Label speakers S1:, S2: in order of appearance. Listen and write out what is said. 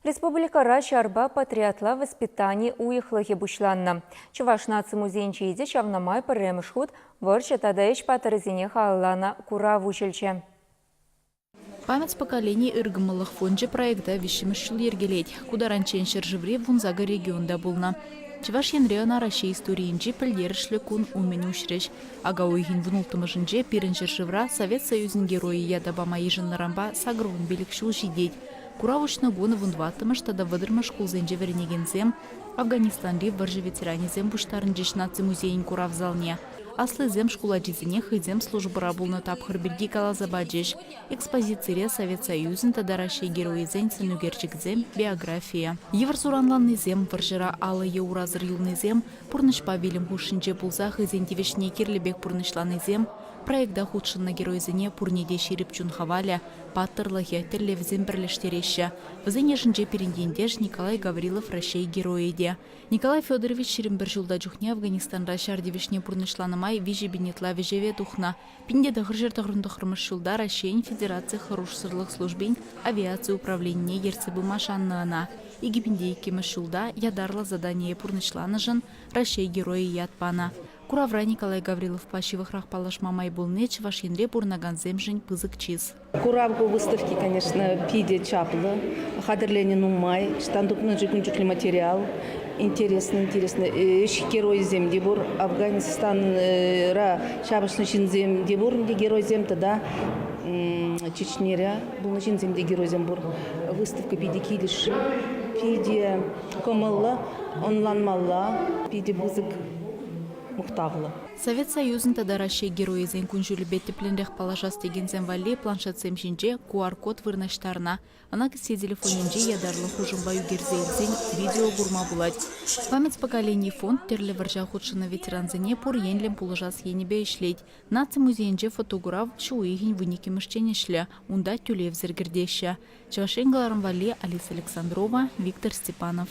S1: Республикӑра ҫарпа патриотла воспитани уйӑхлӑхӗ пуҫланнӑ. Чӑваш наци музейӗнче те ҫавна май пӗрремӗш хут вӑрҫӑ тата ӗҫ паттӑрӗсене халалланӑ курав уҫӑлчӗ.
S2: «Память поколений» ыркӑмӑллӑх фончӗ проекта виҫҫӗмӗш ҫул йӗркелет. Ку таранччен ҫӗршыври 18 регионта пулнӑ. Чӑваш Енре ӑна Раҫҫей историйӗнчи пӗлтерӗшлӗ кун умӗн уҫрӗҫ. Ака уйӑхӗн вунулттӑмӗшӗнче пирӗн ҫӗршывра Совет Союзӗн Геройӗ ята пама йышӑннӑранпа 85 ҫул ҫитет. Курав уҫнӑ кун вунтӑваттӑмӗш тата вӑтӑрмӗш шкулсенче вӗренекенсем, Афганистанри вӑрҫӑ ветеранӗсем пуҫтарӑнчӗҫ Наци музейӗн курав залне. Аслисем шкул ачисене хӑйсем службӑра пулнӑ тапхӑр пирки каласа пачӗҫ. Экспозицире Совет Союзӗн тата Раҫҫей Геройӗсен сӑнӳкерчӗкӗсем, биографийӗ. Йывӑр суранланнисем, вӑрҫӑра алӑ е урасӑр юлнисем, пурнӑҫпа вилӗм хушшинче пулса хӑйсен тивӗҫне кирлӗ пек пурнӑҫланисем, проекта хутшӑннӑ геройсене пурне те ҫирӗп чун хавалӗ, паттӑрлӑхӗ, тӗллевсем пӗрлештереҫҫӗ. Вӗсен йышӗнче пирӗн ентеш Николай Гаврилов Раҫҫей Геройӗ те. Николай Федорович 21 ҫулта чухне Афганистанра ҫар тивӗҫне пурнӑҫланӑ май 3000 ытла вӗҫеве тухнӑ. 1999 ҫулта Раҫҫейӗн Федераци хӑрушсӑрлӑх службин авиаци управленине ертсе пыма шаннӑ ӑна. 2002 ҫулта ятарлӑ задание пурнӑҫланӑшӑн Раҫҫей Геройӗ ят панӑ. Куравра Николай Гавриловпа ҫывӑхрах паллашма май пулни Чӑваш Енре пурӑнакансемшӗн пысӑк чыс.
S3: Курав ку выставки, конечно, питӗ чаплӑ. Хатӗрленӗ нумай. Ӑҫтан тупнӑ-ши кун чухлӗ материал? Интересно, интересно. Ӗҫ геройӗсем те пур. Афганистанра ҫапӑҫнӑ ҫынсем те пур ӗнтӗ геройсем тата Чечнере пулнӑ ҫынсем те геройсем пур. Выставка питӗ килӗшрӗ, питӗ кӑмӑллӑ, ӑнланмалла, питӗ пысӑк мухтавлӑ.
S2: Совет Союзӗн тата Раҫҫей Геройӗсен кун-ҫулӗпе тӗплӗнрех паллашас текенсем валли планшетсем ҫинче QR-код вырнаҫтарнӑ. Ӑна кӗсье телефонӗнче ятарлӑ хушӑмпа ӳкерсе илсен видео курма пулать. «Память поколений» фонд тӗрлӗ вӑрҫа хутшӑннӑ ветерансене пур енлӗн пулӑшас енӗпе ӗҫлет. Наци музейӗнче фотокурав ҫу уйӑхӗн вуниккӗмӗшчен ӗҫлӗ. Унта тӳлевсӗр кӗртеҫҫӗ. Чӑваш Ен кӑларӑм валли Алиса Александрова, Виктор Степанов.